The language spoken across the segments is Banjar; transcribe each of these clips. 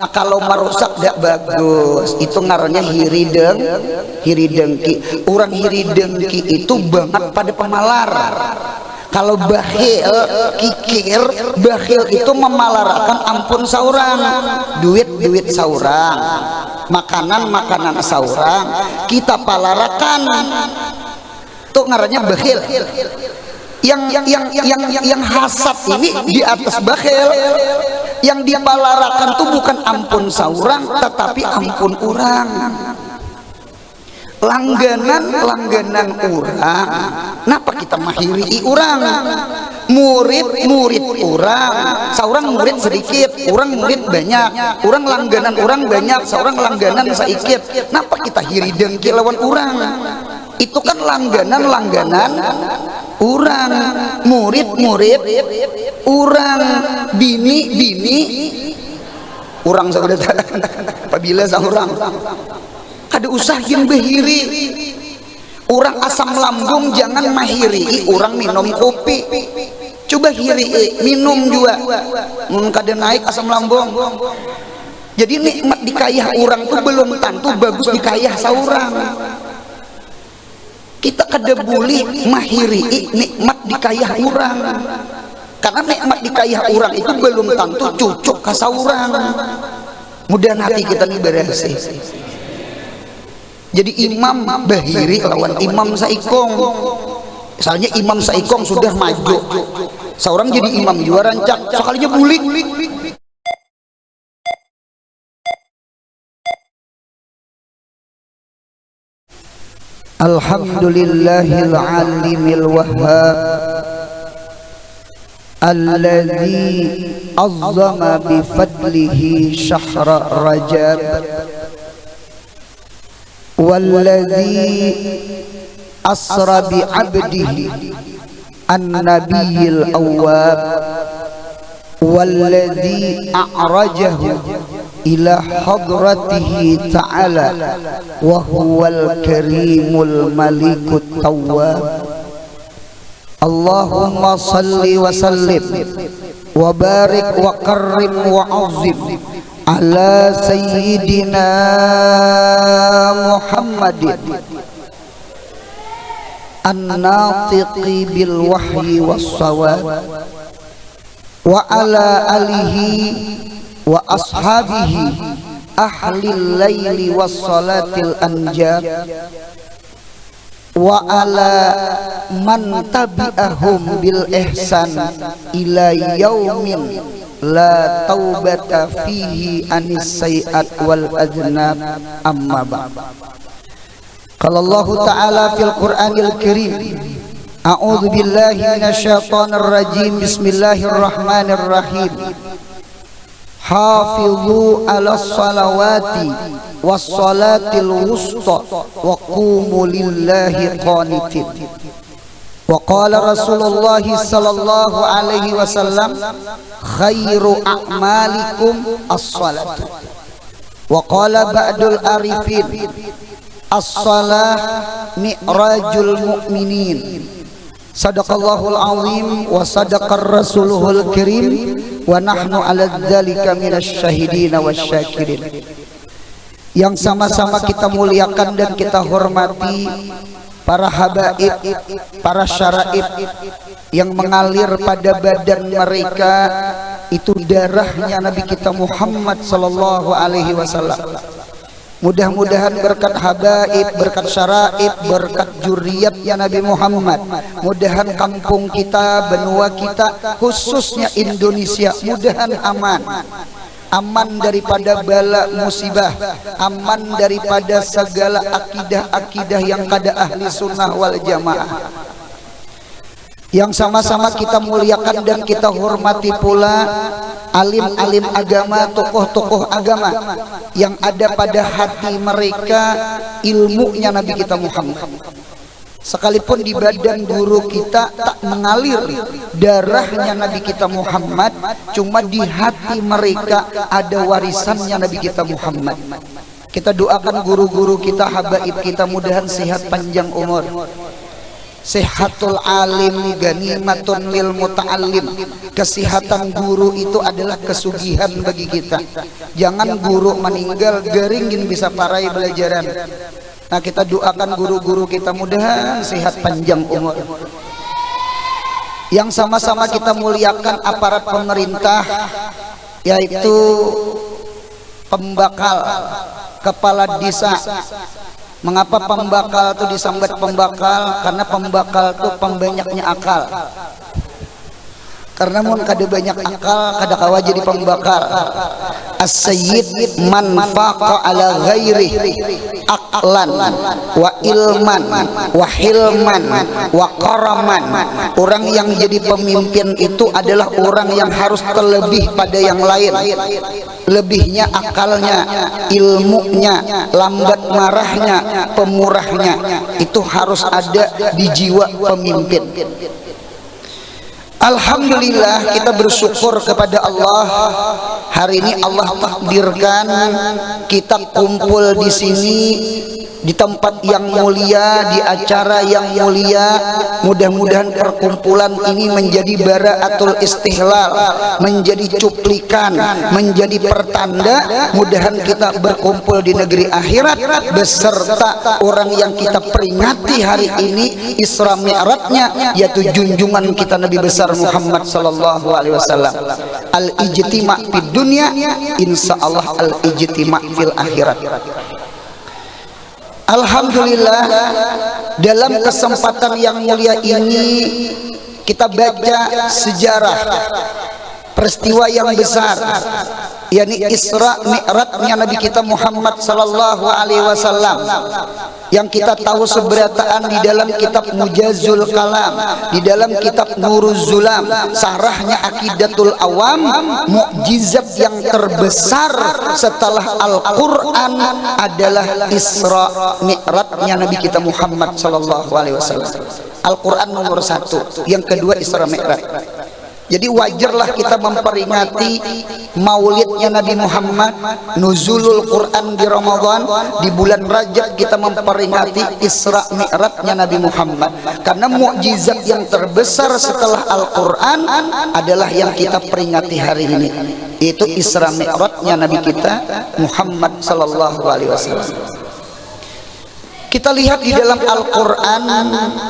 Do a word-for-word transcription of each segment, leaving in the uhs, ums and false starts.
Nah, kalau marusak dak bagus, itu ngarannya hiri deng, hiri dengki. Orang hiri dengki itu bangat pada pamalar. Kalau bakhil, kikir, bakhil itu memalarakan ampun saurang, duit-duit saurang, makanan-makanan saurang, kita palarakan. Tuh ngarannya bakhil. Yang yang yang yang hasad ini di atas bakhil. Yang dipalarakan tuh bukan ampun saurang, tetapi ampun urang. Langganan, langganan urang. Napa kita mahiri urang? Murid, murid urang. Saurang murid sedikit, urang murid banyak. Urang langganan urang banyak, saurang langganan saikit. Napa kita hiri dengki lawan urang? Itu kan langganan, langganan urang, murid, murid urang, bini, bini urang. Saudara, apabila saurang, kada usah gin bahiri. Urang asam lambung jangan mahiri urang minum kopi. Coba hiri, minum jua. Mun kada naik asam lambung. Jadi nikmat dikayah urang tu belum tantu bagus dikayah saurang. Kita kada boleh mahiri nikmat dikayah urang. Karena nikmat dikayah urang itu belum tantu cucuk ka saurang. Mudahan hati kita ni barasih. Jadi imam bahiri lawan imam saikung. Misalnya imam saikung sudah maju, saurang jadi imam jua rancak, sakalinya bulik. Alhamdulillahil alimil wahhab, alladzi azzama bifadlihi syahra Rajab, walladzi asra bi abdihi an-nabiyil awwab, walladzi a'rajahu ila hadratihi ta'ala wa huwal karimul malikut tawwab. Allahumma salli wa sallim wa barik wa karrim wa azim ala sayyidina Muhammadin an-natiqi bil wahyi was sawab, wa ala alihi wa ashabihi ahlil laili was salatil anjab, wa ala man tabi'ahum bil ihsan ila yaumin la taubata fihi anis sayiat wal adnab, amma ba'd. Qala Allahu ta'ala fil Qur'anil Karim, a'udzu billahi minasy syaithanir rajim. Bismillahirrahmanirrahim. Hafizu 'alas shalawati was shalatil wusta wa qumu lillahi qanitin. Wa qala Rasulullah sallallahu alaihi wasallam, khairu a'malikum as-shalatu. Wa qala ba'dul arifin, as-shalah mi'rajul mu'minin. Sadaqallahul azim wa sadaqar rasuluhul karim wa nahnu ala dzalika minasy syahidina wasy syakirin. Yang sama-sama kita muliakan dan kita hormati, para habaib, para syaraib yang mengalir pada badan mereka itu darahnya Nabi kita Muhammad sallallahu alaihi wasallam. Mudah-mudahan berkat habaib, berkat syaraib, berkat juriatnya Nabi Muhammad, mudahan kampung kita, benua kita, khususnya Indonesia, mudahan aman. Aman daripada bala musibah, aman daripada segala akidah-akidah yang kada ahli sunnah wal jamaah. Yang sama-sama kita muliakan dan kita hormati pula alim-alim agama, tokoh-tokoh agama yang ada pada hati mereka ilmunya Nabi kita Muhammad. Sekalipun di badan guru kita tak mengalir darahnya Nabi kita Muhammad, cuma di hati mereka ada warisannya Nabi kita Muhammad. Kita doakan guru-guru kita, habaib kita, mudahan sehat panjang umur. Sihatul alim ganimatun lil muta'allim. Kesihatan guru itu adalah kesugihan bagi kita. Jangan guru meninggal, garing gin bisa parai belajaran. Nah, kita doakan guru-guru kita mudahan sehat panjang umur. Yang sama-sama kita muliakan aparat pemerintah, yaitu pembakal, kepala desa. Mengapa pembakal itu disambat pembakal? Karena pembakal itu pembanyaknya akal. Karena mun kada banyak akal, kada kawa jadi pembakal. As-sayyid man faqa ala ghairi aqlan wa ilman wa hilman wa karaman. Orang yang jadi pemimpin itu adalah orang yang harus terlebih pada yang lain. Lebihnya akalnya, ilmunya, lambat marahnya, pemurahnya, itu harus ada di jiwa pemimpin. Alhamdulillah, kita bersyukur kepada Allah. Hari ini Allah takdirkan kita kumpul di sini, di tempat yang mulia, di acara yang mulia. Mudah-mudahan perkumpulan ini menjadi baraatul istihlal, menjadi cuplikan, menjadi pertanda. Mudahan kita berkumpul di negeri akhirat beserta orang yang kita peringati hari ini, Isra Mi'rajnya, yaitu junjungan kita Nabi besar Muhammad sallallahu alaihi wasallam. Al ijtima fid dunya, insya Allah al ijtima fil akhirat. Alhamdulillah, dalam kesempatan yang mulia ini kita baca sejarah peristiwa yang besar, yakni Isra Mi'rajnya Nabi kita Muhammad sallallahu alaihi wasallam, yang kita tahu seberataan di dalam kitab Mujazul Kalam, di dalam kitab Nuruz Zulam, sarahnya Aqidatul Awam, mukjizat yang terbesar setelah Al-Quran adalah Isra Mi'rajnya Nabi kita Muhammad sallallahu alaihi wasallam. Al-Quran nomor satu, yang kedua Isra Mi'raj. Jadi wajarlah kita memperingati maulidnya Nabi Muhammad, nuzulul Quran di Ramadan, di bulan Rajab kita memperingati Isra Mi'rajnya Nabi Muhammad. Karena mukjizat yang terbesar setelah Al-Quran adalah yang kita peringati hari ini, yaitu Isra Mi'rajnya Nabi kita Muhammad sallallahu alaihi wasallam. Kita lihat di dalam Al-Quran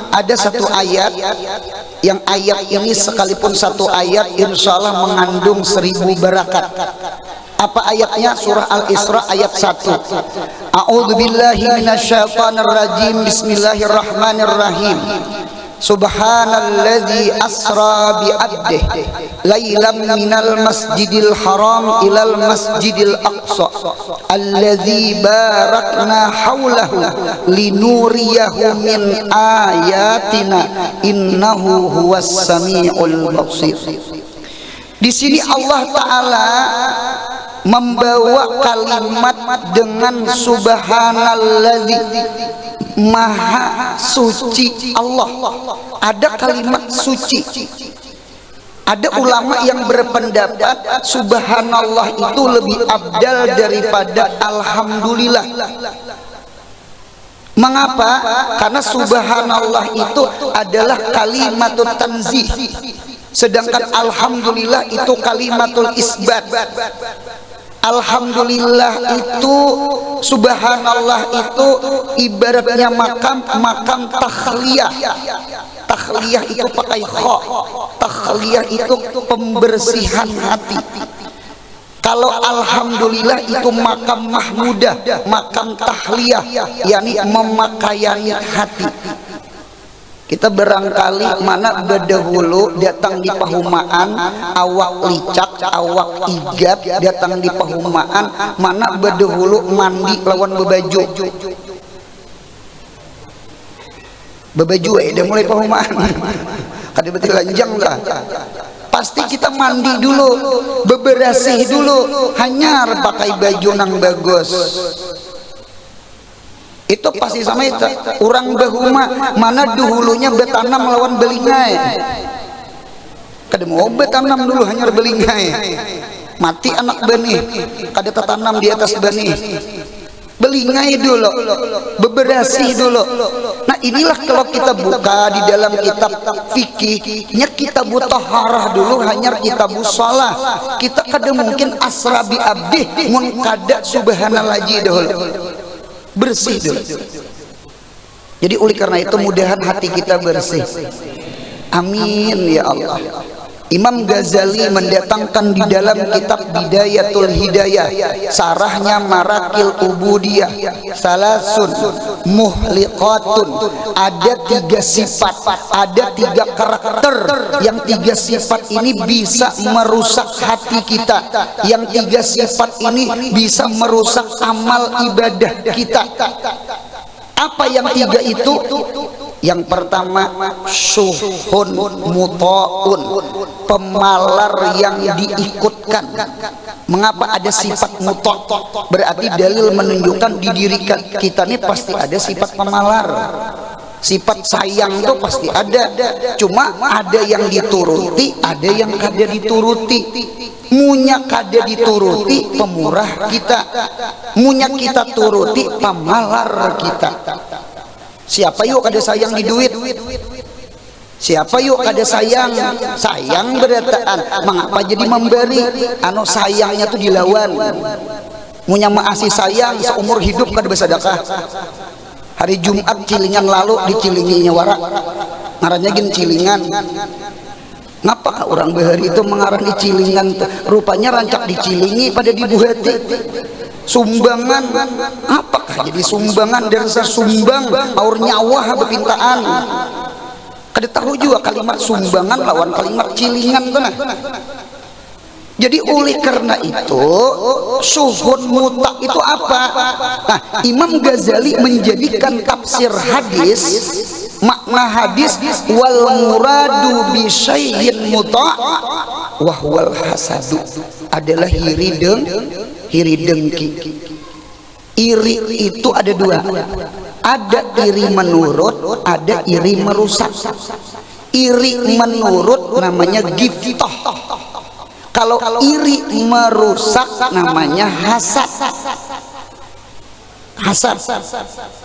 ada satu ayat, yang ayat ini sekalipun satu ayat insya Allah mengandung seribu barakat. Apa ayatnya? Surah Al-Isra ayat satu. A'udzu billahi minasyaitonir rajim. Bismillahirrahmanirrahim. Subhanalladzi asra bi abdih lailam minal masjidil haram ilal masjidil aqsa alladzi barakna haulahu linuriyahu min ayatina innahu huwas samiul basir. Di sini Allah Ta'ala membawa kalimat dengan subhanalladzi, maha suci Allah. Ada kalimat suci. Ada ulama yang berpendapat subhanallah itu lebih abdal daripada alhamdulillah. Mengapa? Karena subhanallah itu adalah kalimatut tanzih, sedangkan alhamdulillah itu kalimatul isbat. Alhamdulillah itu, subhanallah itu ibaratnya makam, makam tahliyah. Tahliyah itu pakai kha. Tahliyah itu pembersihan hati. Kalau alhamdulillah itu makam mahmudah, makam tahliyah, yakni memakayani hati. Kita barangkali mana badahulu datang di pahumaan, awak licak, awak igat, datang di pahumaan, mana badahulu mandi lawan babaju. Babaju ai dah mulai pahumaan. Kada batilanjang dah. Pasti kita mandi dulu, beberasih dulu, hanyar pakai baju nang bagus. Itu pasti sama itu. Urang bahuma, mana dahulunya batanam lawan balingai. Kada mau batanam dulu, hanyar balingai. Mati anak banih, kada tatanam di atas banih. Belingai dulu, beberasih dulu. Nah, inilah kalau kita buka di dalam kitab fikih, nya kitab taharah dulu, hanyar kitab shalah. Kita kada mungkin asra bi abdih mun kada subhanallah haji dahulu. Bersih dulu. Jadi oleh karena itu mudahan hati kita bersih. Amin ya Allah. Imam Ghazali mendatangkan di dalam kitab Bidayatul Hidayah, sarahnya Marakil Ubudiyah, salasun muhliqatun, ada tiga sifat, ada tiga karakter yang tiga sifat ini bisa merusak hati kita, yang tiga sifat ini bisa merusak amal ibadah kita. Apa yang tiga itu? Yang pertama, syuhun muta'un, pemalar yang diikutkan. Mengapa ada sifat muta? Berarti dalil menunjukkan di diri kita ini pasti ada sifat pemalar. Sifat sayang tuh pasti ada. Cuma ada yang dituruti, ada yang kada dituruti. Munya kada dituruti, pemurah kita. Munya kita turuti, pamalar kita. Siapa yuk kada sayang di duit? Siapa yuk kada sayang? Sayang berataan. Mengapa jadi memberi? Anu, sayangnya tuh dilawan. Munya maasi sayang, seumur hidup kada bersedekah. Hari Jumat cilingan lalu dicilinginya wara. Ngarannya gin cilingan. Ngapakah orang bahari itu mengarani cilingan tuh? Rupanya rancak dicilingi pada dibuhati. Sumbangan, apakah jadi sumbangan dan sesumbang aur nyawa bepintaan? Kada tahu juga kalimat sumbangan lawan kalimat cilingan tuh nah. Jadi oleh karena itu, syuhun muta itu apa? Nah, Imam Ghazali menjadikan tafsir hadis, makna hadis, wal muradu bi syai'in muta wahwal hasadu, adalah hiri deng hiri dengki. Iri itu ada dua. Ada iri menurut, ada iri merusak. Iri menurut namanya giftah. Kalau iri merusak namanya hasad. Hasad.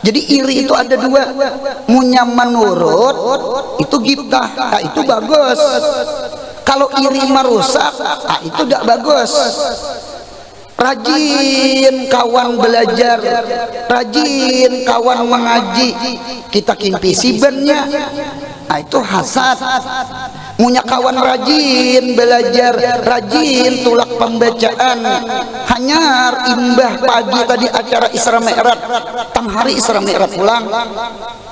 Jadi iri itu ada dua. Munya menurut itu giftah, nah, itu bagus. Kalau iri merusak, nah, itu tidak bagus. Rajin kawan belajar, rajin kawan mengaji, kita kimpisi bannya. Nah, itu hasad. Munya kawan rajin belajar, rajin tulak pembacaan. Hanyar imbah pagi tadi acara Isra Mi'raj, tang hari Isra Mi'raj pulang.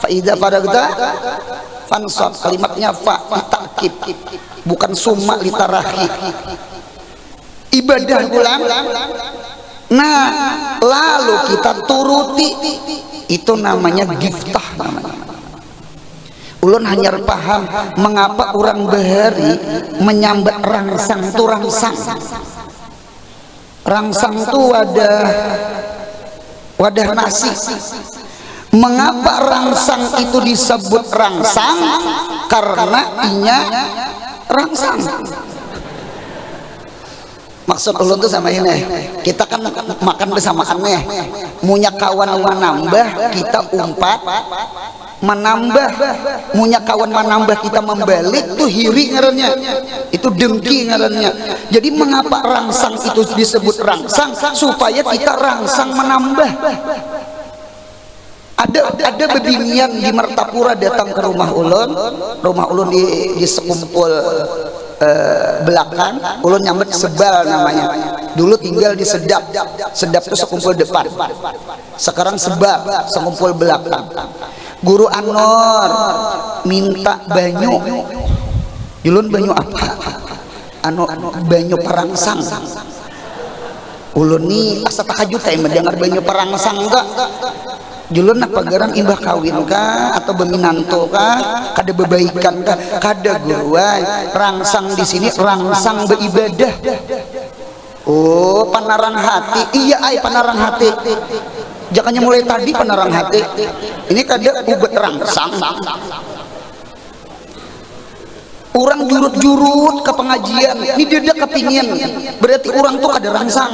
Fa idza faragta fansab, kalimatnya fa litakid, bukan summa litarahi. Ibadah pulang. Nah, lalu kita turuti, itu namanya giftah namanya. Ulun hanyar paham mengapa orang bahari menyambat rangsang tu rangsang. Rangsang tu wadah, wadah nasi. Mengapa rangsang itu disebut rangsang? Karena inya rangsang. Maksud ulun tuh sama ini, kita kan makan bersamaan nih. Munya kawan menambah, kita umpat menambah. Munya kawan menambah, kita membalik, tuh hiri ngarannya. Itu dengki ngarannya. Jadi mengapa rangsang itu disebut rangsang? Supaya kita rangsang menambah. Ada ada bebinian di Martapura datang ke rumah ulun, rumah ulun di di sekumpul eh, belakang, ulun nyambat Sebal namanya. Dulu tinggal di Sedap, Sedap tuh sekumpul depan. Sekarang Sebal, sekumpul belakang. Guru Anor minta banyu. Julun, banyu apa? Anu, banyu perangsang. Ulun ni asa takajut ai mendengar banyu perangsang ka. Julun apa garang imbah kawin ka atau beminantu ka, kada bebaikan ka? Kada, guru ai. Rangsang di sini rangsang beibadah. Oh, panarang hati. Iya ai, panarang hati. Jakanya mulai tadi panarang hati. Ini kada ubat rangsang. Orang jurut-jurut ke pengajian, ini dia kepingin. Berarti orang tuh kada rangsang.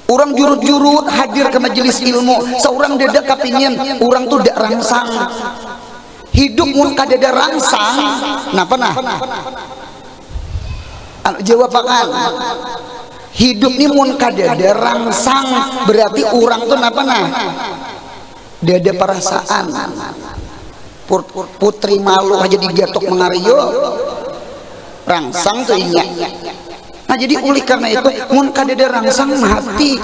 Urang jurut-jurut hadir ke majelis ilmu, saurang dada kapingin urang tu dak rangsang. Hidup mun kadada rangsang, napa nah? Anu, jawabakan. Hidup ni mun kadada rangsang, berarti urang tu napa nah? Dada parasaan. Pur- Putri malu aja digatuk mengario. Rangsang tu inya. Nah, jadi oleh karena itu, mun kadada rangsang mati.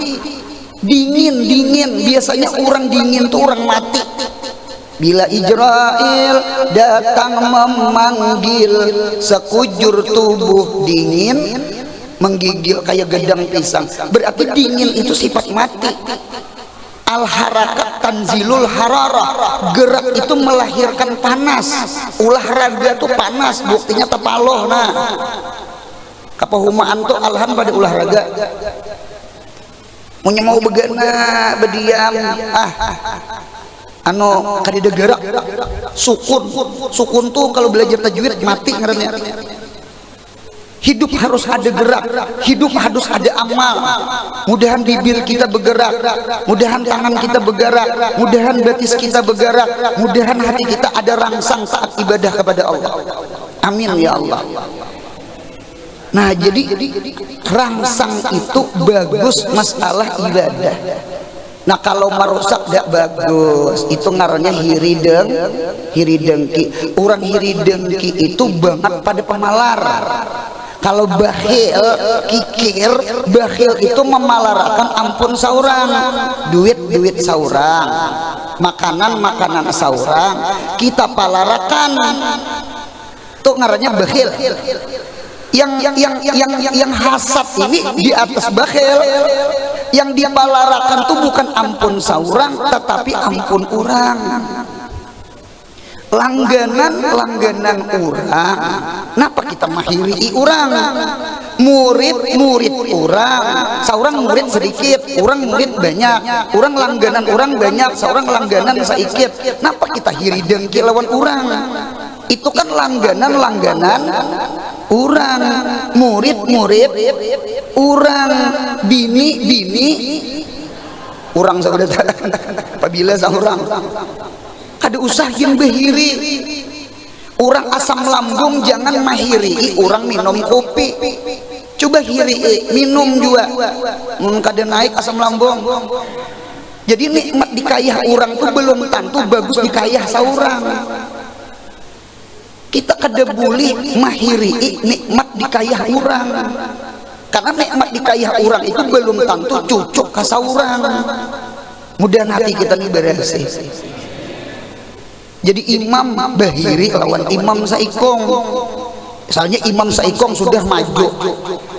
Dingin, dingin. Biasanya orang dingin tu orang mati. Bila Israel datang memanggil, sekujur tubuh dingin, menggigil kayak gedang pisang. Berarti dingin itu sifat mati. Al harakat tanzilul hararah. Gerak itu melahirkan panas. Ulah raga tu panas, buktinya tepaloh nah. Kapahumaan tu alhan pada ulah raga. Munnya mau begana, bediam, ah, anu, kadida gerak. Sukun. Sukun tu kalau belajar tajwid mati ngarannya. Hidup harus ada gerak, hidup harus ada amal. Mudahan bibir kita bergerak, mudahan tangan kita bergerak, mudahan batis kita bergerak, mudahan hati kita ada rangsang taat ibadah kepada Allah. Amin ya Allah. Nah, jadi rangsang itu bagus masalah ibadah. Nah, kalau marusak dak bagus, itu ngarannya hirideng, hiridengki. Orang hiridengki itu bangat pada pamalar. Kalau bakhil, kikir, bakhil itu memalarakan ampun saurang, duit, duit saurang, makanan, makanan saurang, kita palarakan. Tu ngarannya bakhil. Yang yang yang yang hasad ini di atas bakhil. Yang dipalarakan tu bukan ampun saurang, tetapi ampun urang. Langganan, langganan urang. Napa kita mahiri urang? Murid, murid urang. Saurang murid sedikit, urang murid banyak. Urang langganan urang banyak, saurang langganan saikit. Napa kita hiridengki lawan urang? Itu kan langganan-langganan urang, murid-murid urang, bini-bini urang. Saudara, apabila saurang kada usah gin bahiri urang asam lambung, jangan mahiri urang minum kopi. Coba hiri minum juga, mun kada naik asam lambung. Jadi nikmat dikayah urang tu belum tentu bagus dikayah saurang. Kita kada boleh mahiri nikmat dikayah urang. Karena nikmat dikayah urang itu belum tentu cucuk ka saurang. Mudahan hati kita ni bersih. Jadi imam bahiri lawan imam saikung. Misalnya imam saikung sudah maju,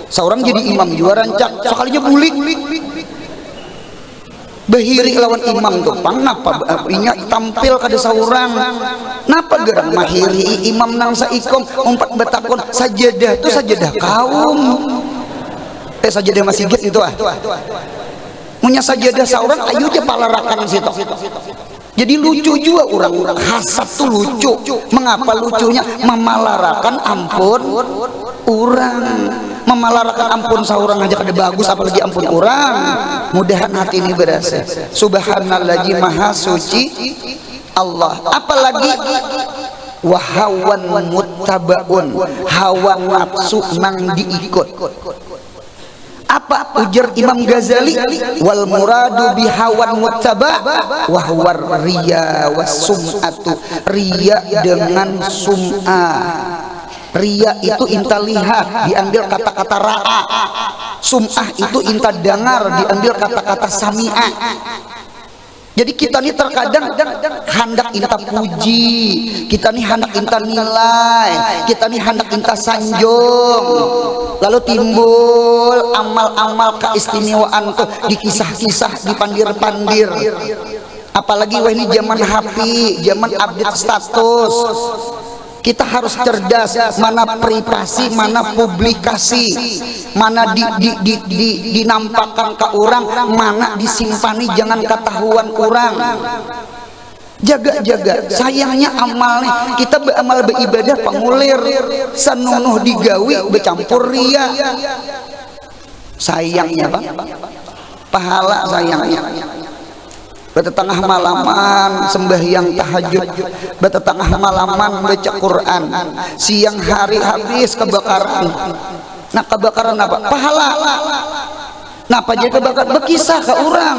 saurang jadi imam jua rancak, sekalinya bulik. Bahiri lawan imam tu pang, napa inya tampil kada saurang? Napa garang mahiri imam nang saikung? Umpat batakun, sajadah tu sajadah kaum, eh, sajadah masigit itu ah. Munnya sajadah saurang, ayu ja palarakan situ. Jadi lucu jua urang-urang hasad tu lucu. Mengapa lucunya? Mamalarakan ampun urang. Mamalarakan ampun saurang haja kada bagus, apalagi ampun urang. Mudahan hati ini berasa. Subhanallah, ji maha suci Allah. Apalagi wahawan muttabaun, hawa nafsu nang diikut. Apa ujar Imam Ghazali? Wal muradu bihawan muttaba wahwar riya was sum'atu. Riya dengan sum'ah. Riya itu inta lihat, diambil kata-kata ra'a. Sum'ah itu inta dangar, diambil kata-kata sami'ah. Jadi kita ni terkadang handak inta puji, kita ni handak inta nilai, kita ni handak inta sanjung. Lalu timbul amal-amal keistimewaan tuh dikisah-kisah, dipandir-pandir. Apalagi wah ini zaman H P, zaman update status. Kita harus cerdas, mana privasi, mana publikasi, mana di, di, di, di, dinampakkan ke orang, mana disimpani jangan ketahuan orang. Jaga-jaga, sayangnya amal nih, kita beramal beribadah pangulir, sanunuh digawi bercampur ria. Sayangnya, Pak. Pahala sayangnya. Batatangah malaman sembahyang tahajud, batatangah malaman baca Quran, siang hari habis kebakaran. Nah, kebakaran apa? Pahala. Napa jadi kebakaran? Bekisah ke orang.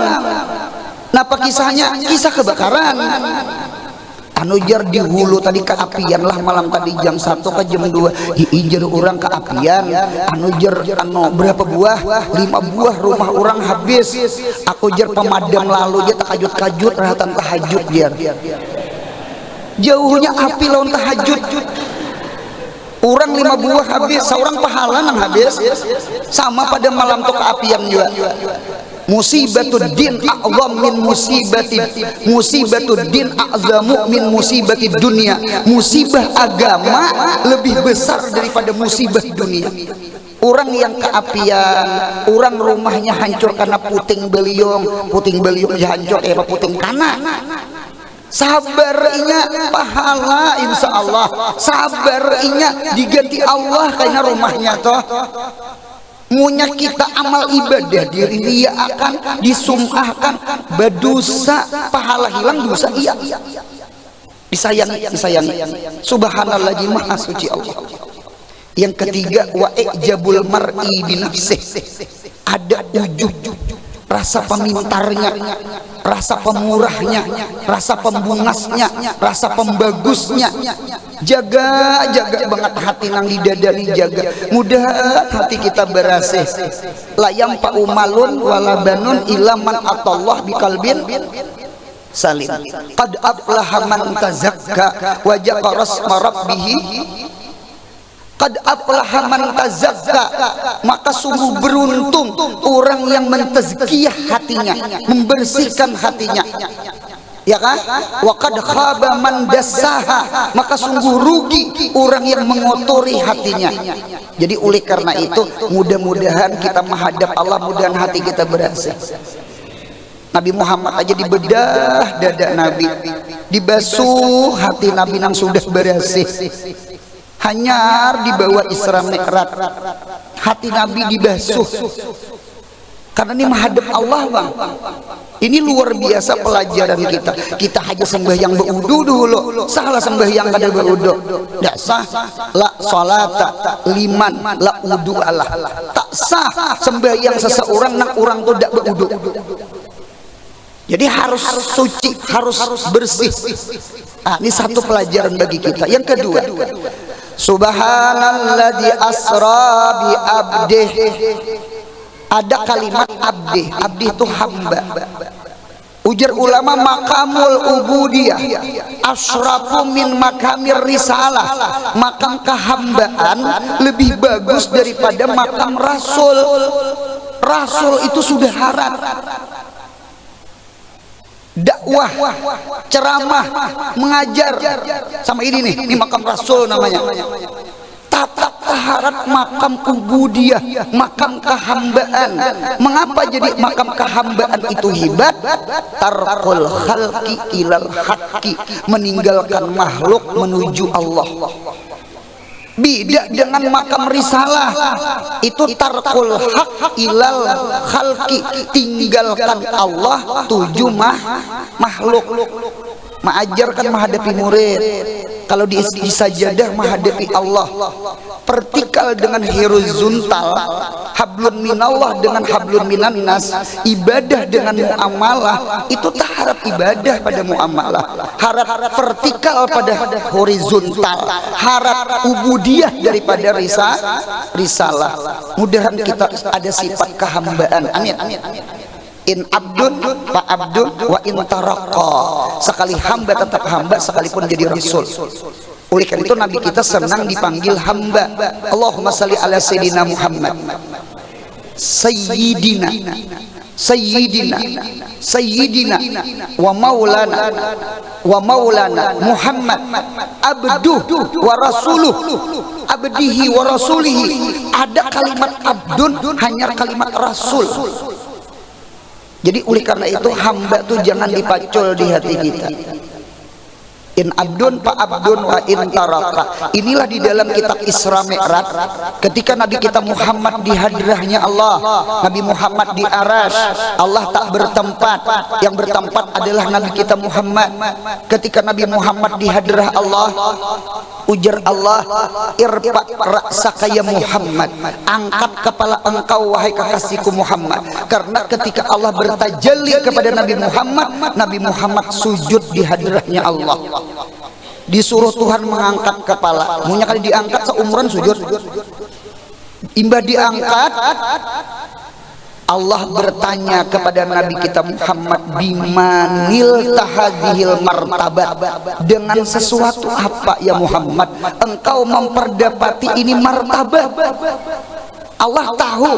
Napa kisahnya? Kisah kebakaran. Anu jar di hulu tadi keapian lah malam tadi jam satu ke jam dua. Hi'i jar orang keapian. Anu jar anu berapa buah? Lima buah rumah orang habis. Aku jar pemadam lalu aja takajut-kajut rahatan tahajud jar. Jauhnya api lawan tahajud. Orang lima buah habis, seorang pahala nang habis. Sama pada malam tu keapian juga. Musibatuddin a'zam min musibati musibatuddin a'zamu min musibati dunia. Musibah agama lebih besar daripada musibah dunia. Orang yang keapian, orang rumahnya hancur karena puting beliung, puting beliung hancur, eh, apa puting tanah. Sabar inya pahala insya Allah. Sabar inya diganti Allah kaina rumahnya toh. Munya kita amal ibadah diririakan, disum'ahkan, badusa, pahala hilang, dusa iya. Disayangi, disayangi. Subhanallah, maha suci Allah. Yang ketiga, wa ijabul mar'i binafsih. Ada ujub, rasa pemintarnya, rasa pemurahnya, rasa pembungasnya, rasa pembagusnya. Jaga, jaga banget hati nang di dada ni, jaga. Mudah hati kita berasih. Layam pa'umalun walabanun ilaman atallah bikalbin salim. Qad aflaha man tazakka wa dzakara isma rabbih. Qad aflaha man tazakka, maka sungguh beruntung orang yang mentazkiyah hatinya, membersihkan hatinya. Ya kan? Wa qad khaba man dassaha, maka sungguh rugi orang yang mengotori hatinya. Jadi oleh karena itu, mudah-mudahan kita menghadap Allah, mudahan hati kita berasih. Nabi Muhammad aja dibedah dada Nabi, dibasuh hati Nabi nang sudah berasih. Hanyar dibawa Isra Mi'raj, hati Nabi dibasuh. Karena ini menghadap Allah, Bang. Ini luar biasa pelajaran kita. Kita aja sembahyang baudu dulu. Salah sembahyang kada baudu. Tidak sah. La salata liman la udu Allah. Tak sah sembahyang seseorang nang orang tu tidak baudu. Jadi harus suci, harus bersih. Nah, ini satu pelajaran bagi kita. Yang kedua, subhanalladzi asra bi abdih. Ada kalimat abdih. Abdih itu hamba. Ujar ulama, makamul ubudiyah asrafu min makamir risalah. Makam kehambaan lebih bagus daripada makam rasul. Rasul itu sudah harat. Dakwah, ceramah, mengajar, sama ini nih, ini makam rasul namanya. Tatap taharat makam ubudiyah, makam kehambaan. Mengapa jadi makam kehambaan itu hebat? Tarkul khalqi ilal haqqi, meninggalkan makhluk menuju Allah. Bida dengan makam risalah, itu tarkul haq ilal khalqi, tinggalkan Allah tuju mah makhluk. Maajarkan menghadapi murid, kalau di, di sajadah menghadapi Allah. Vertikal dengan horizontal, hablum minallah dengan hablum minannas, ibadah dengan muamalah, itu tak harap ibadah pada muamalah. Harap vertikal pada horizontal, harap ubudiyah daripada risa, risalah. Mudahan kita ada sifat kehambaan. Amin. In abdun fa abdun wa in taraqqa. Sekali hamba tetap hamba, sekalipun jadi rasul. Oleh karena itu Nabi kita senang dipanggil hamba. Allahumma salli ala sayyidina Muhammad. Sayyidina, Sayyidina, Sayyidina, wa maulana, wa maulana Muhammad, abduh wa rasuluh, abdihi wa rasulihi. Ada kalimat abdun, hanya kalimat rasul. Jadi oleh karena itu hamba tu jangan dipacul di hati kita. In abdun fa abdun wa in taraka. Inilah di dalam kitab Isra Mi'raj, ketika Nabi kita Muhammad di hadrahnya Allah, Nabi Muhammad di Arash, Allah tak bertempat, yang bertempat adalah Nabi kita Muhammad. Ketika Nabi Muhammad di hadrah Allah, ujar Allah, "Irfa ra'saka ya Muhammad, angkat kepala engkau wahai kekasihku Muhammad." Karena ketika Allah bertajalli kepada Nabi Muhammad, Nabi Muhammad sujud di hadrahnya Allah. Disuruh Tuhan mengangkat kepala. Munya kali diangkat, seumuran sujud. Imbah diangkat, Allah bertanya kepada Nabi kita Muhammad, "Bimanil tahadihil martabat?" Dengan sesuatu apa ya Muhammad engkau memperdapati ini martabat? Allah tahu.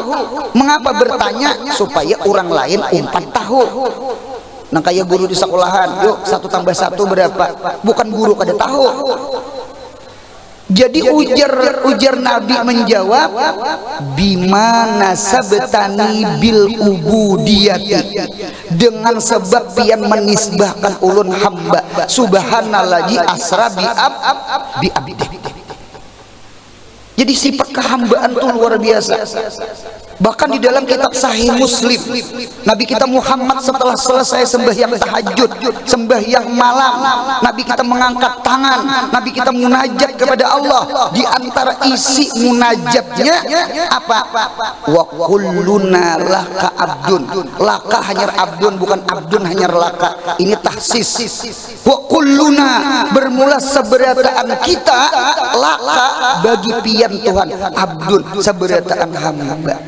Mengapa bertanya? Supaya orang lain umpat tahu. Nang kaya guru di sekolahan, "Yuk, satu tambah satu berapa?" Bukan guru kada tahu. Jadi ujar, ujar Nabi menjawab, "Bima nasabtani bil ubudiyati." Dengan sebab pian menisbahkan ulun hamba. Subhanallah ji asra bi ab, bi abdi. Jadi sifat kehambaan tuh luar biasa. Bahkan di dalam kitab Sahih Muslim, Nabi kita Muhammad setelah selesai sembahyang tahajud, sembahyang malam, Nabi kita mengangkat tangan, Nabi kita munajat kepada Allah. Di antara isi munajatnya apa? "Wa kulluna laka abdun." Laka hanyar abdun, bukan abdun hanyar laka. Ini tahsis. "Wa kulluna," bermula seberataan kita, "laka," bagi pian Tuhan, "abdun," seberataan hamba.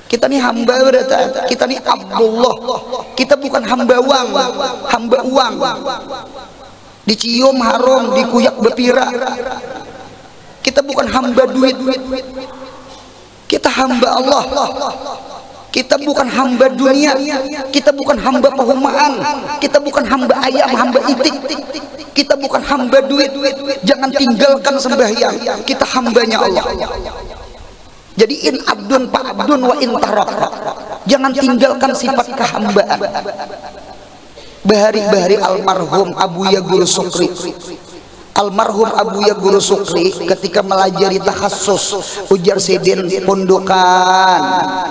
Kita ni hamba berataan, kita ni Abdullah. Kita bukan hamba uang, hamba uang. Dicium harum, dikuyak bepira. Kita bukan hamba duit. Kita hamba Allah. Kita bukan hamba dunia. Kita bukan hamba pehumaan. Kita bukan hamba ayam, hamba itik. Kita bukan hamba duit. Jangan tinggalkan sembahyang. Kita hambanya Allah. Jadi in abdun fa abdun wa in taraka. Jangan tinggalkan sifat kehambaan. Bahari-bahari almarhum Abuya Guru Sukri. Almarhum Abuya Guru Sukri ketika melajari takhasus, ujar sidin, pundukan,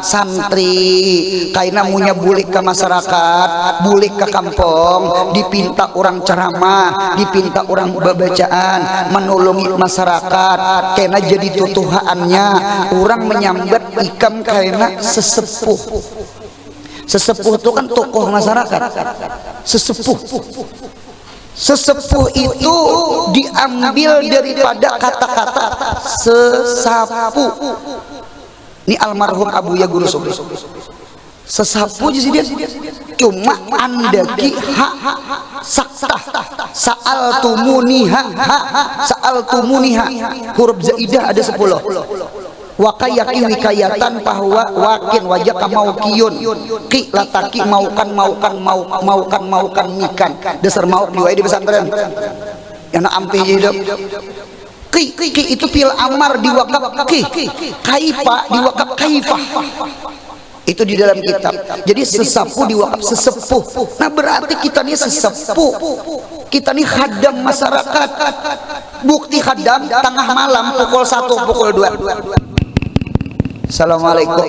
santri, kaina munya bulik ke masyarakat, bulik ke kampung, dipinta orang ceramah, dipinta orang babacaan, menolongi masyarakat, kena jadi tutuhaannya, orang menyambat ikam kaina sesepuh. Sesepuh tu kan tokoh masyarakat. Sesepuh. Sesepuh itu diambil daripada kata-kata sesapu. Ini almarhum Abuya Guru Sukri. Sesapu aja sih dia. Cuma andaki ha saktah. Saal tumuniha, ha, saal tumuniha. Huruf zaidah ada sepuluh. Wakayaki wikayatan bahwa wakin wajah kamau kiun. Ki lataki maukan, maukan, mau, maukan, maukan mikan. Dasar mauk di wae di pesantren. Yang nak ampih hidup. Ki, ki itu fi'il amar diwakap ki. Kaifa diwakap kaifah. Itu di dalam kitab. Jadi sesapu diwakap sesepuh. Nah, berarti kita ni sesepuh. Kita ni khadam masyarakat. Bukti khadam, tengah malam pukul satu, pukul dua. Assalamualaikum.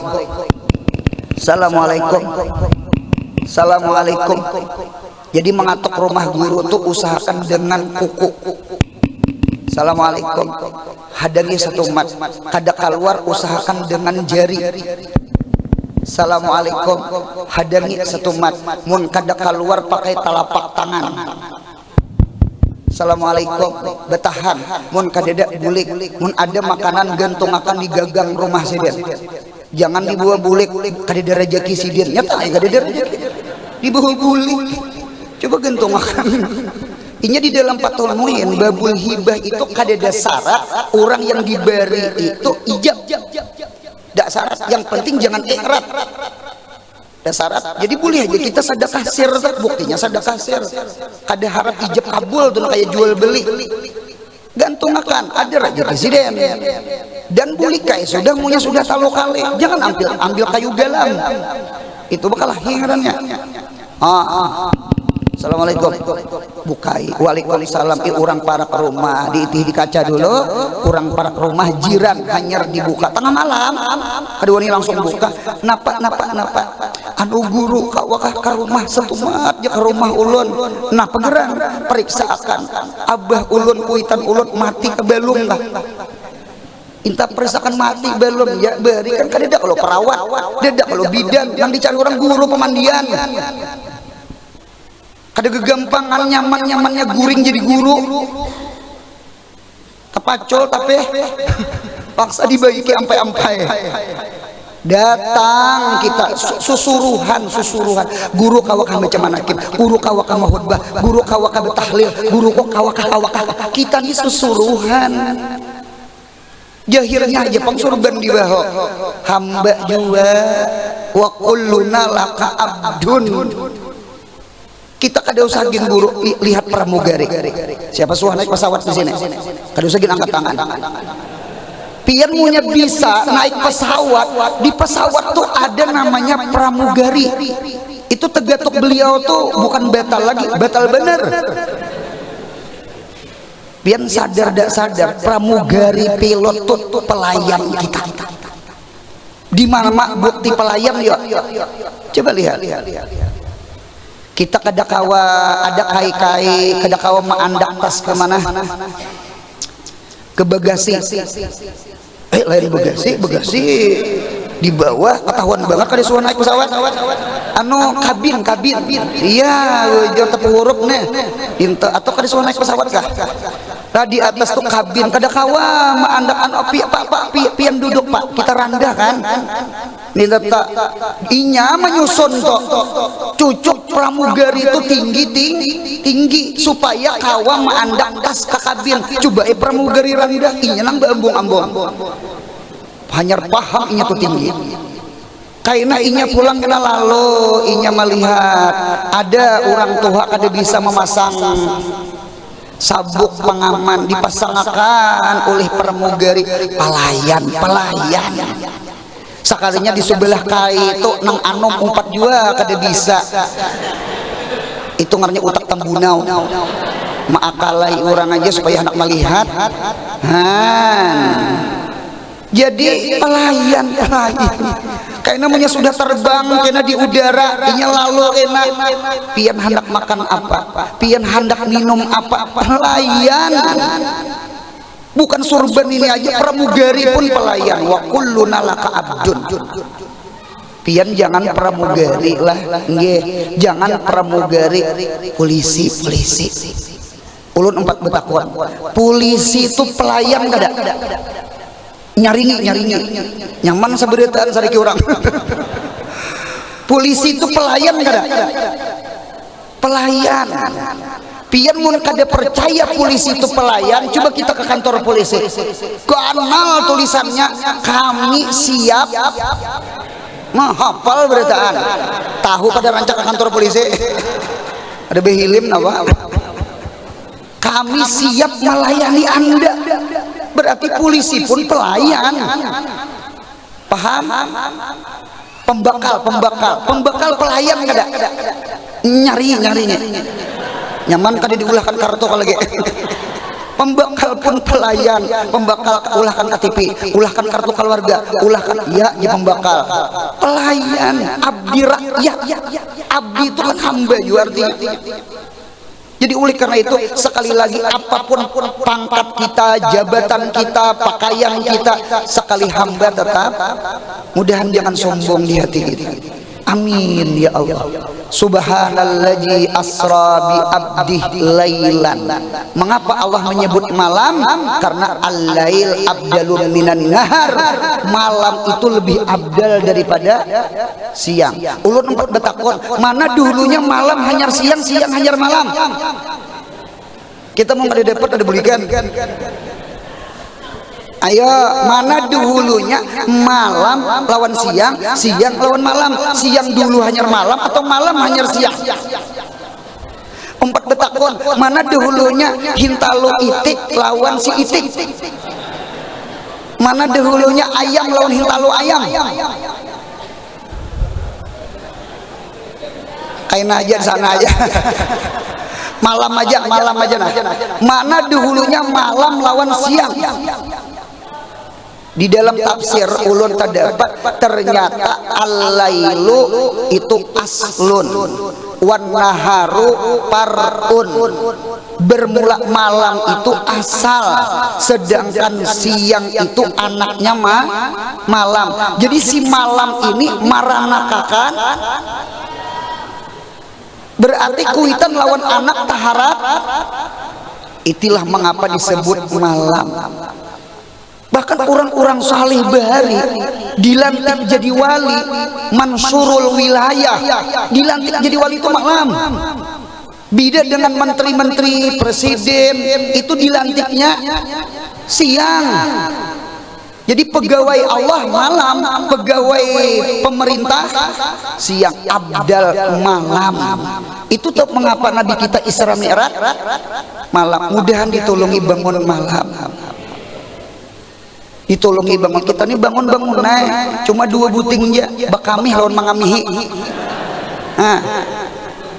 Assalamualaikum. Assalamualaikum. Jadi mengatuk rumah guru tu usahakan dengan kuku. Assalamualaikum. Hadangi satumat. Kada kaluar usahakan dengan jari. Assalamualaikum. Hadangi satumat. Mun kada kaluar pakai talapak tangan. Assalamualaikum. Betahan. Mun kadada bulik. Mun ada makanan gantungakan di gagang rumah sidin. Jangan dibawa bulik, kadada rajaki sidin. Nyata ai kadada rajaki. Dibawa bulik. Coba gantungakan. Inya di dalam Fathul Muin, babul hibah itu kadada syarat orang yang diberi itu ijab. Dak syarat, yang penting jangan i'rad. Dak syarat. Jadi boleh aja kita sedekah sir, buktinya sedekah sir. Kada harap ijab kabul tuh, nah, kayak jual beli. Gantungakan, ada raja presiden. Dan bulik kai sudah, munya sudah talu kali. Jangan ambil, ambil kayu galam. Itu bakal lahir ngarannya. Ah, ah. Assalamualaikum. Bukai. Waalaikumsalam. Ih, urang parak rumah, diitih di kaca dulu. Urang parak rumah, jiran, hanyar dibuka tangah malam. Kada wani langsung buka. Napa, napa, napa? Anu, guru, kawakah ka rumah satumat ja ka rumah ulun? Napa gerang? Pariksa akan abah ulun, kuitan ulun mati kah balum kah? Inta pariksa akan mati balum, ya bari kan kadada kalo perawat, kadada kalo bidan, nang dicari urang guru pamandian. Kada gagampangan nyaman-nyamannya guring jadi guru. Tapacul tapih, paksa dibaiki ampai-ampai. Datang kita su-, susuruhan, susuruhan. Guru kawakah baca manakin, guru kawakah mahutbah, guru kawakah batahlil, guru kok kawakah, kawakah. Kita ni susuruhan. Jahirnya aja pang surban di baho. Hamba jua. Wa kulluna laka abdun. Kita kada usah gin guru li-, lihat pramugari. Siapa suah naik pesawat di sini? Kada usah gin angkat tangan. Pian munya bisa naik pesawat, di pesawat tuh ada namanya pramugari. Itu tegatuk beliau tuh bukan batal lagi, batal bener. Pian sadar dak sadar, pramugari pilot tuh pelayan kita. Di mana mak bukti pelayan, yo? Coba lihat. Kita kada kawa, ada kai-kai, kada kawa maandak tas ke mana? Ke bagasi. Eh, lain bagasi, bagasi di bawah, ketahuan banget kada suah naik pesawat. Anu, kabin, kabin. Iya, ujar tepu huruf nih. Inta, atau kada suah naik pesawat kah? Nah, di atas tuh kabin, kada kawa maandak anu, pi-, pak, pak, pi-, pian duduk, pak, kita randah kan. Nih, tak, inya menyusun tuh cucuk pramugari itu tinggi, ting-, tinggi supaya kawa maandak tas ka kabin. Coba, eh, pramugari randah, inya nang baambung-ambung. Hanyar paham inya tuh tinggi. Kaina inya pulang kena lalu, inya melihat ada orang tua kada bisa memasang sabuk pengaman, dipasangakan oleh pramugari, pelayan, pelayan. Sakalinya di sebelah kai itu nang anum umpat jua kada bisa. Itu ngarannya utak tambunau. Maakalai orang aja supaya anak melihat. Han. Jadi pelayan, pelayan. Kayak namanya sudah terbang, kena di udara, inya lalu kena. Pian hendak makan apa? Pian hendak minum apa? Pelayan. Bukan surban ini aja, pramugari pun pelayan. Wa kulluna laka abdun. Pian jangan pramugari lah, nggih. Jangan pramugari, polisi, polisi. Ulun empat betakun. Polisi itu pelayan kada? Nyaringi, nyaringi. Nyaman sabarataan sariki urang. Polisi itu pelayan kada? Pelayan. Pian mun kada percaya polisi itu pelayan, coba kita ke kantor polisi. Ganal tulisannya, "Kami siap." Nah, hafal berataan. Tahu pada rancak ke kantor polisi. Ada behilim apa? "Kami siap melayani Anda." Berarti polisi pun pelayan. Paham? Pembakal, pembakal, pembakal pelayan kada? Nyari, nyarinya. Nyaman kada diulahkan kartu kalau lagi. Pembakal pun pelayan, pembakal ulahkan K T P, ulahkan kartu keluarga, ulahkan, ya, ya pembakal. Pelayan, abdi rakyat. Abdi itu kan hamba juga artinya. Jadi oleh karena itu, sekali lagi, apapun pangkat kita, jabatan kita, pakaian kita, sekali hamba tetap, mudahan jangan sombong di hati kita. Amin ya Allah. Subhanalladzi asra bi abdih lailan. Mengapa Allah menyebut malam? Karena al-lail abdalun minan nahar. Malam itu lebih abdal daripada siang. Ulun empat betakun, mana dahulunya malam hanyar siang, siang hanyar malam? Kita mau kada dapat, kada bulikan. Ayo, mana dahulunya malam lawan siang, siang lawan malam? Siang dulu hanyar malam atau malam hanyar siang? Empat betakun, mana dahulunya hintalu itik lawan si itik? Mana dahulunya ayam lawan hintalu ayam? Lain aja di sana aja. Malam aja, malam aja nah. Mana dahulunya malam lawan siang? Di dalam tafsir ulun terdapat, ternyata al-lailu itu aslun, wan naharu parun. Bermula malam itu asal, sedangkan siang itu anaknya ma malam. Jadi si malam ini maranakakan, berarti kuitan lawan anak taharat. Itulah mengapa disebut malam. Bahkan orang-orang saleh bahari dilantik jadi wali, mansurul wilayah, dilantik jadi wali itu malam. Beda dengan menteri-menteri, presiden, itu dilantiknya siang. Jadi pegawai Allah malam, pegawai pemerintah siang, abdal malam. Itu tuh mengapa Nabi kita Isra Mi'raj malam. Mudahan ditulungi bangun malam. Ditulungi bangun. Kita nih bangun-bangun, nah, cuma dua buting aja, bakamih lawan mangamihi. Nah,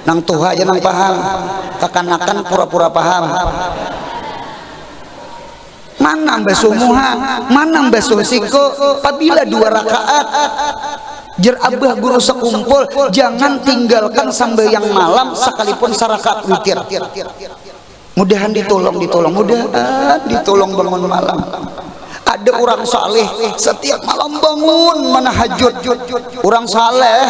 nang tuha aja nang paham, kakanakan pura-pura paham. Mana basuh muha, mana basuh siko, pabila dua rakaat. Jer abah guru sekumpul, jangan tinggalkan sambayang malam sekalipun sarakaat witir. Mudahan ditolong, ditolong, mudahan ditolong bangun malam. Ada orang saleh setiap malam bangun manahajud. Orang saleh.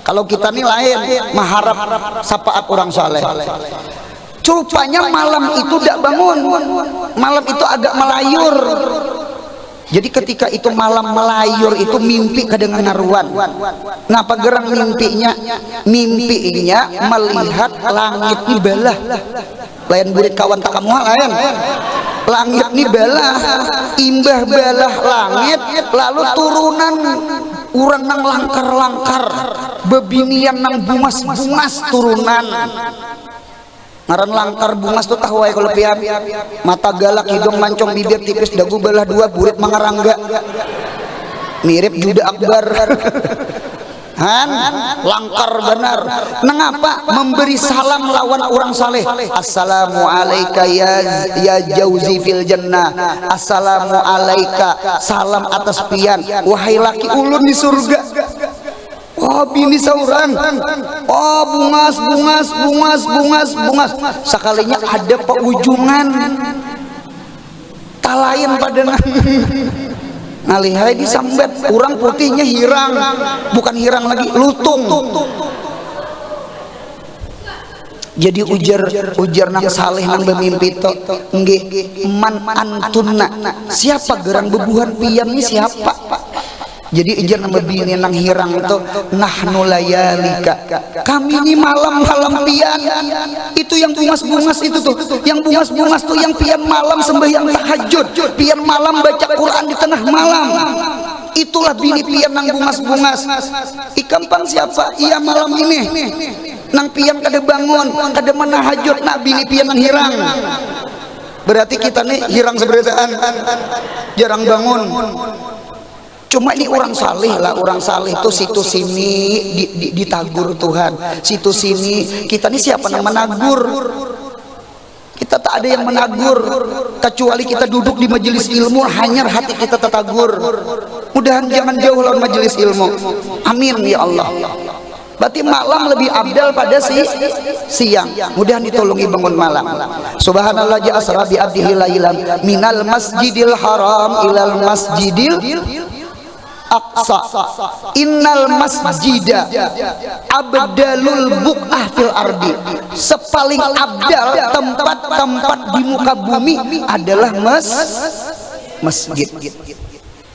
Kalau kita nih lain, maharap syafaat orang saleh. Rupanya malam itu tidak bangun. Malam itu agak melayur. Jadi ketika itu malam melayur itu mimpi kada ngangaruan. Napa gerang mimpinya? Mimpinya melihat langit ni balah. Lain burit kawan takamuha lain. Langit ni balah, imbah balah langit, lalu turunan urang nang langkar-langkar, bebinian nang bungas-bungas turunan. Ngaran langkar bungas tu tahu ai kalo pian. Mata galak, hidung mancung, bibir tipis, dagu balah dua, burit mangarangga. Mirip Juda Akbar. Han, langkar banar. Nangapa? Memberi salam lawan urang saleh. Assalamu alaika ya, ya jauzi fil jannah. Assalamu alaika, salam atas pian, wahai laki ulun di surga. Oh, bini saurang. Oh, bungas, bungas, bungas, bungas, bungas. Sakalinya ada paujungan. Talain pada nang ngalih ai disambat. Urang putihnya hirang. Bukan hirang lagi, lutung. Jadi ujar, ujar nang saleh nang bamimpi to, nggih, man antunna, siapa gerang bebuhan pian ni siapa? Jadi ujar nang bebini nang hirang to, nahnu layalika, kami ni malam-malam pian. Itu yang bungas-bungas itu tuh, yang bungas-bungas tuh yang pian malam sembahyang tahajud, pian malam baca Quran di tengah malam. Itulah bini pian nang bungas-bungas. Ikam pang siapa? Iya malam ini. Nang pian kada bangun, kada manahajud, nah bini pian nang hirang. Berarti kita nih hirang seberataan, jarang bangun. Cuma ini orang saleh lah, orang saleh tuh situ sini di, di, ditagur Tuhan, situ sini. Kita nih siapa nang menagur? Kita tak ada yang menagur, kecuali kita duduk di majelis ilmu, hanyar hati kita tetagur. Mudahan jangan jauh lawan majelis ilmu. Amin ya Allah. Berarti malam lebih abdal pada si siang. Mudahan ditolongi bangun malam. Subhanallah ja asra bi abdihi lailan minal masjidil haram ilal masjidil aqsa. Innal masjida abdalul buq'ah fil ardi. Sepaling abdal tempat-tempat di muka bumi adalah mes masjid.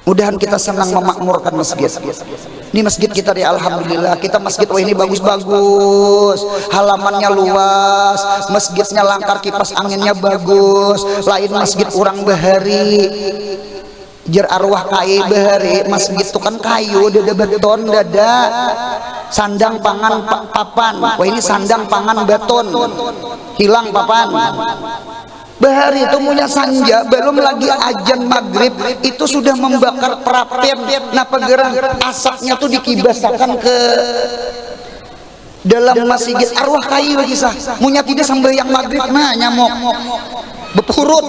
Mudahan kita senang memakmurkan masjid. Ini masjid kita di, alhamdulillah, kita masjid wah ini bagus-bagus, halamannya luas, masjidnya langkar, kipas anginnya bagus, lain masjid orang bahari. Jer arwah kai bahari, masjid tu kan kayu, dada beton, dada sandang pangan papan. Wah ini sandang pangan beton, hilang papan. Bahari itu munya sanja, belum lagi ajan maghrib itu sudah membakar perapen. Napa gerang? Asapnya tuh dikibasakan ke Dalam masigit arwah kai bakisah, munya tidak sambahyang magrib, nah nyamuk bepurut.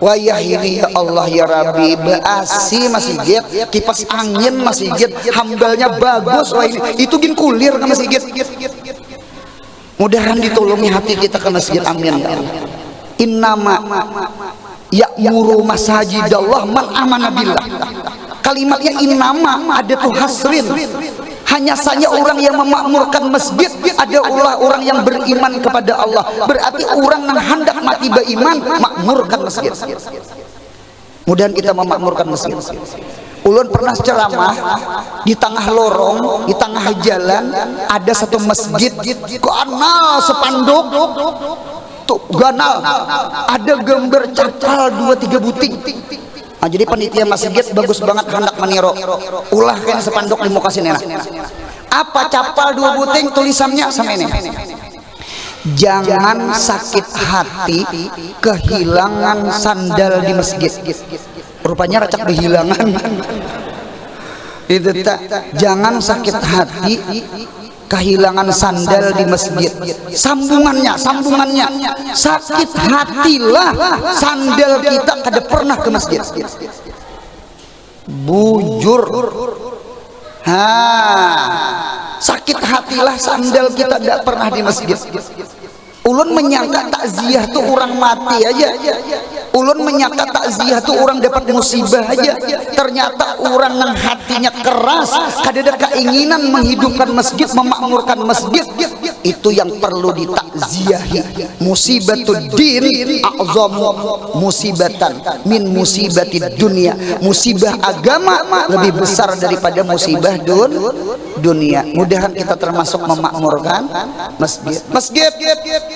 Wayah ini ya Allah ya Rabbi, beasi masigit, kipas angin masigit, hambalnya bagus, wah ini itu gin kulir ke masigit. Mudahan ditulungi hati kita ke masjid, amin ya Allah. Innama ya'muru masajidallah man amana billah. Kalimatnya innama ada tuh hasrin. Hanya saja orang yang memakmurkan masjid adalah orang yang beriman kepada Allah. Berarti orang yang hendak mati beriman makmurkan masjid. Mudahan kita memakmurkan masjid. Ulun pernah ceramah di tengah lorong, di tengah jalan ada satu masjid, ganal sepanduk. Tuh, ganal. Ada gambar capal dua tiga buting. Nah, jadi panitia masjid bagus banget hendak meniru. Ulah kena sepanduk di muka sini nah. Apa capal dua buting tulisannya sama ini? Jangan sakit hati kehilangan sandal di masjid. Rupanya racak kehilangan. Itu tak, jangan sakit hati kehilangan sandal di masjid. Sambungannya, sambungannya. Sakit hatilah sandal kita kada pernah ke masjid. Bujur. Ha, sakit hatilah sandal kita tidak pernah di masjid. Ulun menyangka takziah tuh orang mati aja. Ulun menyangka takziah tuh orang dapat musibah aja. Ternyata orang yang hatinya keras, kada ada keinginan menghidupkan masjid, memakmurkan masjid. Itu yang perlu ditakziahi. Musibatuddin a'zamu musibatan min musibatid dunia. Musibah agama lebih besar daripada musibah dun dunia. Mudahan kita termasuk memakmurkan masjid. Masjid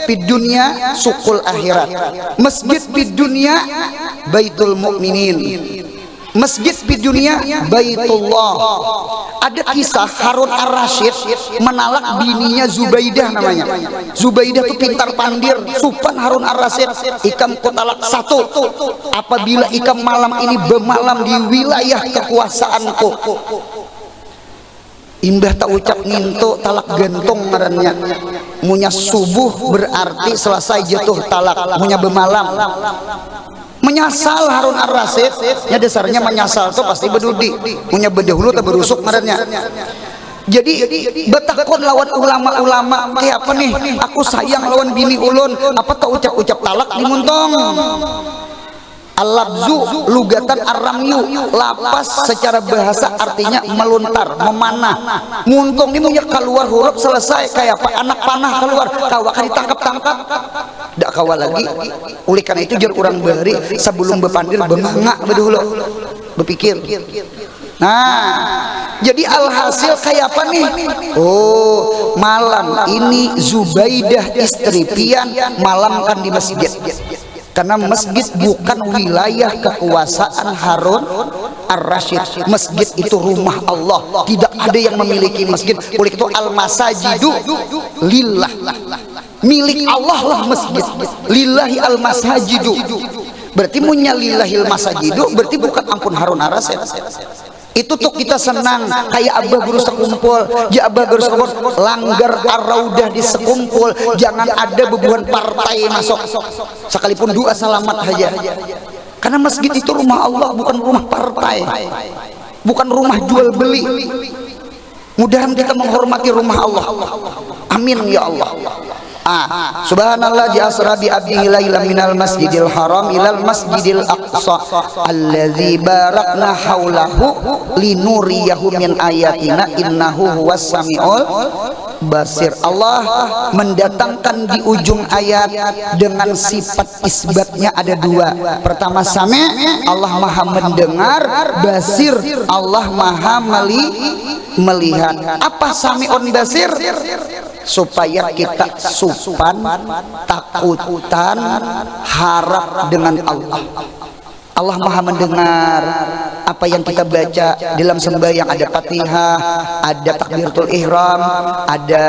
di dunia sukul akhirat. Masjid di dunia baitul mukminin. Masjid di dunia baitullah. Ada kisah Harun Ar-Rasyid menalak bininya Zubaidah namanya. Zubaidah tuh pintar pandir, supan Harun Ar-Rasyid. Ikam kutalak satu apabila ikam malam ini bemalam di wilayah kekuasaanku. Imbah taucap ngintu talak gantung ngarannya. Munya subuh berarti selesai jatuh talak. Munya bemalam. Menyasal Harun Ar-Rasyid, ya dasarnya menyasal tuh pasti bedudi. Munya bedahulu tak berusuk ngarannya. Jadi betakon lawan ulama-ulama kayak apa nih? Aku sayang lawan bini ulun. Apa tak ucap-ucap talak di muntong? Al-labzu lugatan ar-ramyu, lapas secara bahasa artinya meluntar, memanah. Muntung ni munnya kaluar huruf selesai, kaya apa anak panah kaluar, kawa kah ditangkap-tangkap? Dak kawa lagi. Oleh karena itu jar urang bahari, sebelum bepandir bemanga bedahulu, bepikir. Nah, jadi alhasil kaya apa nih? Oh, malam ini Zubaidah istri pian malamkan di masjid. Karena masjid bukan wilayah kekuasaan Harun Ar-Rasyid. Masjid itu rumah Allah. Tidak ada yang memiliki masjid. Oleh itu al-masajidu lillah. Milik Allah lah masjid. Lillahi al-masajidu. Berarti munnya lillahil masajidu, berarti bukan ampun Harun Ar-Rasyid. Itu tuh kita senang, kayak abah guru sekumpul, ya abah guru sekumpul, langgar araudah di sekumpul, jangan ada bebuhan partai masuk. Sekalipun doa selamat aja. Karena masjid itu rumah Allah, bukan rumah partai. Bukan rumah jual beli. Mudahan kita menghormati rumah Allah. Amin ya Allah. Ah, subhanallah di asra bi abdihi lailam minal masjidil haram ilal masjidil aqsa alladzi barakna haulahu linuriyahu min ayatina innahu huwas samiul basir. Allah mendatangkan di ujung ayat dengan sifat isbatnya ada dua. Pertama sami, Allah maha mendengar, basir, Allah maha meli melihat. Apa samiun basir? Supaya kita supan, takutan, harap dengan Allah. Allah maha mendengar apa yang kita baca dalam sembahyang, ada Fatihah, ada takbiratul ihram, ada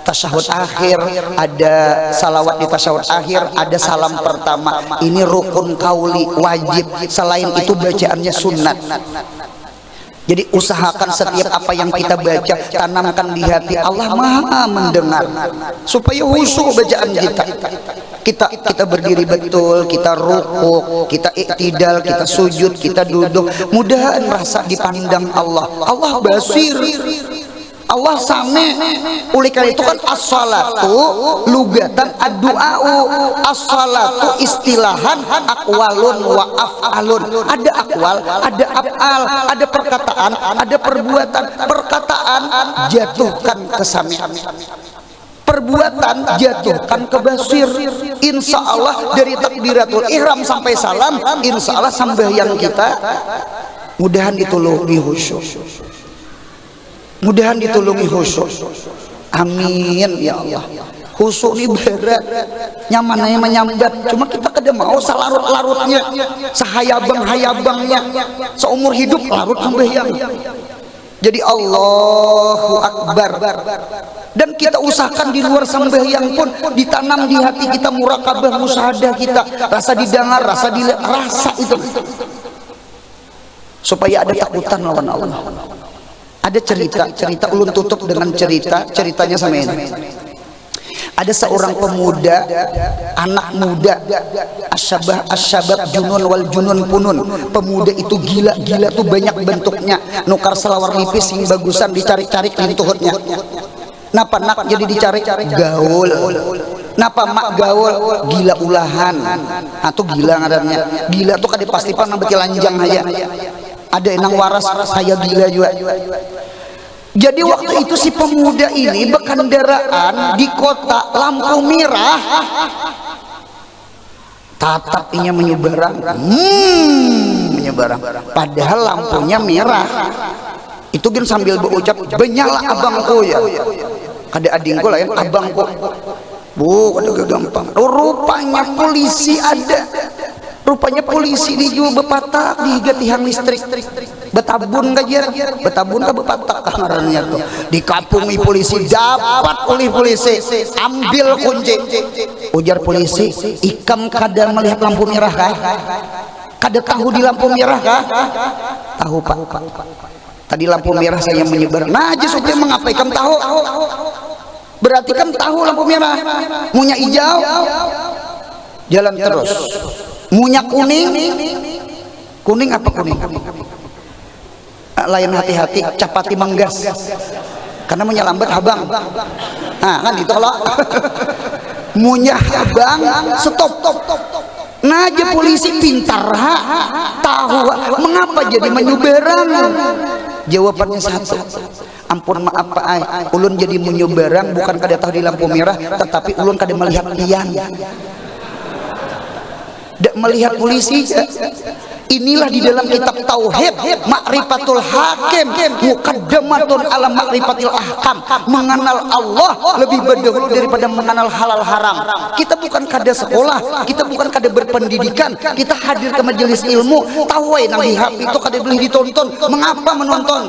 tasyahud akhir, ada salawat di tasyahud akhir, ada salam pertama. Ini rukun kauli wajib. Selain itu bacaannya sunat. Jadi usahakan setiap apa yang kita baca, tanamkan di hati, Allah Maha Mendengar. Supaya khusyuk bacaan kita. Kita kita berdiri betul, kita rukuk, kita iktidal, kita sujud, kita duduk. Mudahan rasa dipandang Allah. Allah basir. Allah sami. Oleh karena itu kan as-salatu lugatan ad-du'a'u. As-salatu istilahan akwalun wa af'alun. Ada akwal, ada af'al, ada perkataan, ada perbuatan. Perkataan jatuhkan ke sami. Perbuatan jatuhkan ke basir. Insya Allah dari takbiratul ihram sampai salam, insya Allah sambahyang kita mudahan ditulungi khusyuk. Mudahan ditulungi khusyuk. Amin ya Allah. Khusyuk ni berat. Nyaman aja menyambat. Cuma kita kada mau selarut-larutnya, sehayabang-hayabangnya. Seumur hidup larut sambahyang. Jadi Allahu Akbar. Dan kita usahakan di luar sambahyang pun ditanam di hati kita murakabah musahadah kita, rasa didengar, rasa dilihat, rasa itu supaya ada takutan lawan Allah. Ada cerita, cerita ulun tutup dengan cerita, ceritanya sama ini. Ada seorang pemuda, anak muda, asyabah asyabab junun wal junun punun. Pemuda itu gila, gila tuh banyak bentuknya. Nukar selawar nipis sing bagusan, dicarik-carik lintuhutnya. Napa nak jadi dicarik? Gaul. Napa mak gaul? Gila ulahan. Nah tuh gila ngarannya. Gila tuh kada pasti pang nang betilanjang aja. Ada nang waras, saya gila juga. Jadi waktu itu si pemuda ini berkendaraan di kota lampu merah. Tatap inya menyubarang, hmm, menyubarang. Padahal lampunya merah. Itu gin sambil berucap, "Benyala abangku ya." Kada adingku lain, abangku. Bu, kada gampang. Oh, rupanya polisi ada. Rupanya polisi di jua bepatak di higa tihang listrik. Betabun ka jar, betabun ka bepatak kah ngarannya tuh. Dikapungi polisi, dapat oleh polisi, ambil kunci. Ujar polisi, "Ikam kada melihat lampu merah kah? Kada tahu di lampu merah kah?" "Tahu, Pak." "Tadi lampu merah saya menyebar." "Nah, aja supir, mengapa ikam tahu?" "Berarti ikam tahu lampu merah. Munnya hijau, jalan terus. Munnya kuning, kuning apa kuning?" "Ah, lain hati-hati, capati manggas. Karena munnya lambat habang." Nah, kan itu lo. "Munnya habang, stop." Nah, aja polisi pintar ha. Tahu ha. Mengapa jadi menyubarang? Jawabannya satu. "Ampun, maaf Pak ai, ulun jadi menyubarang bukan kada tahu di lampu merah, tetapi ulun kada melihat pian." Dak melihat polisi ja. Inilah di dalam kitab Tauhid, Ma'rifatul Hakim, Muqaddamatun ala Ma'rifatil Ahkam. Mengenal Allah lebih berdahulu daripada mengenal halal haram. Kita bukan kada sekolah, kita bukan kada berpendidikan, kita hadir ke majelis ilmu, tahu ai nang di H P itu kada boleh ditonton. Mengapa menonton?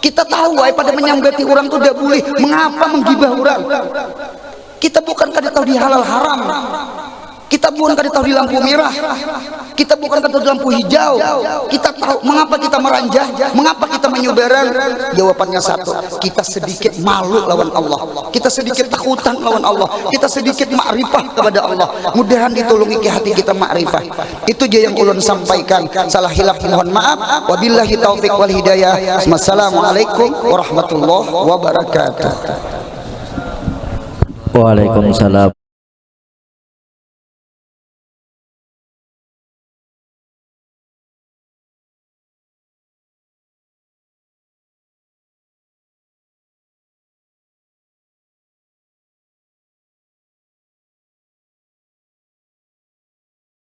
Kita tahu ai pada menyambati orang tu dak boleh. Mengapa menggibah orang? Kita bukan kada tahu di halal haram. Kita bukan kada tahu di lampu merah. Kita bukan kada tahu di lampu hijau. Kita tahu mengapa kita meranjah, mengapa kita menyubarang. Jawabannya satu, kita sedikit malu lawan Allah. Kita sedikit takutan lawan Allah. Kita sedikit makrifah kepada Allah. Mudahan ditulungi ke hati kita makrifah. Itu aja yang ulun sampaikan. Salah hilaf mohon maaf. Wabillahi taufiq wal hidayah. Wassalamualaikum warahmatullahi wabarakatuh. Waalaikumsalam.